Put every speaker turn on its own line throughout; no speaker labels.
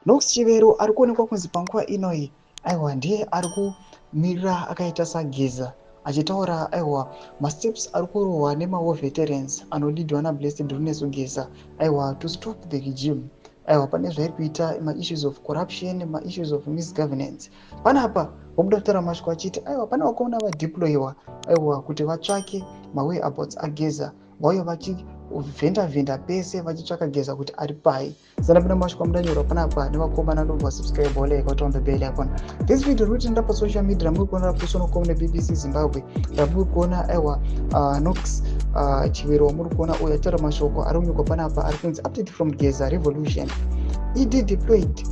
Knox Chivero ari kuonekwa kunzi panguva inoyi, aiwa, ndiye ari kumirira akaita saGeza, achitaura, aiwa, masteps ari kurohwa nemawar veterans anoleadwa naBlessed Runesu Geza, aiwa, to stop the regime. Aiwa, pane zvairi kuita, maissues of corruption, maissues of misgovernance. Panapa vobuda kutaura mashoko achiti, aiwa, pane vakomana vadeployiwa, aiwa, kuti vatsvake mawhereabouts aGeza. Vauya vachivhenda vhenda pese vachitsvaka Geza kuti ari pai. Sanapinda mashoko amudanyorwa panapa nevakomana. Ndobva subscribe, like, waturn the bell icon. This video riri kutenda pasocial media, ramuri kuona rapostwa nokoma neBBC Zimbabwe, ramuri kuona, aiwa, Knox Chivero wamuri kuona uyo ataura mashoko ari kunyorwa panapa, ari kunzi, "Update from Geza Revolution: ED deployed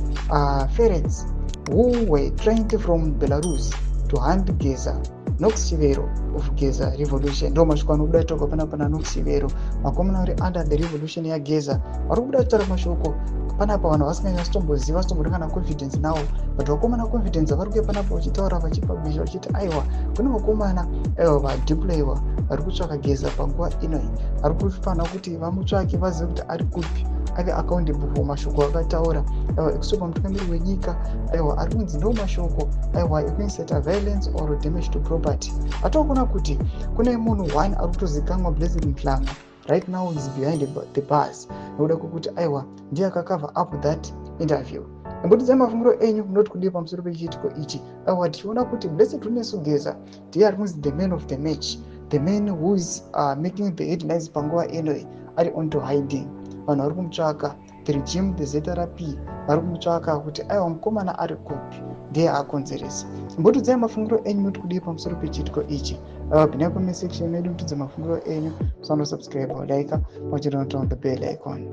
ferrets who were trained from Belarus to hunt Geza. Knox Chivero of Geza Revolution." Ndo mashoko anobuda taurwa panapa naKnox Chivero. Vakomana vari under the revolution yaGeza vari kubuda kutaura mashoko panapa. Vanhu vasinganyatsotomboziva, vasitombori kana confidence nawo, but vakomana confidence vari kuuya panapa vachitaura, vachipublisha vachiti, aiwa, kune vakomana, aiwa, vadeployiwa vari kutsvaka Geza panguva inoi. Vari kufanira kuti vamutsvake, vazive kuti ari kupi, ave accountable for mashoko akataura, aiwa, ekusopa mutungamiri wenyika. Aiwa, ari kunzi ndo mashoko, aiwa, ekuincita violence or damage to property. Atokuona kuti kune munhu one ari kutozikanwa, Blessed Mhlanga. Right now is behind the bars nekuda kwekuti, aiwa, ndiye akacover up that interview. Imbotidzai mafungiro enyu, munoti kudii pamusoro pechiitiko ichi? Aiwa, tichiona kuti Blessed Runesu Geza ndiye ari kunzi the man of the match, the man who is making the headlines panguva inoi. Ari onto hiding, vanhu vari kumutsvaka. The regime, the ZRP, vari kumutsvaka kuti, aiwa, mukomana ari kupi, ndiye akonzeresa. Imbotidzai mafungiro enyu, munoti kudii pamusoro pechiitiko ichi? Pinai comment section medu, mutidze mafungiro enyu. Musanosubscribe, like, pamwe chete noturn the bell icon.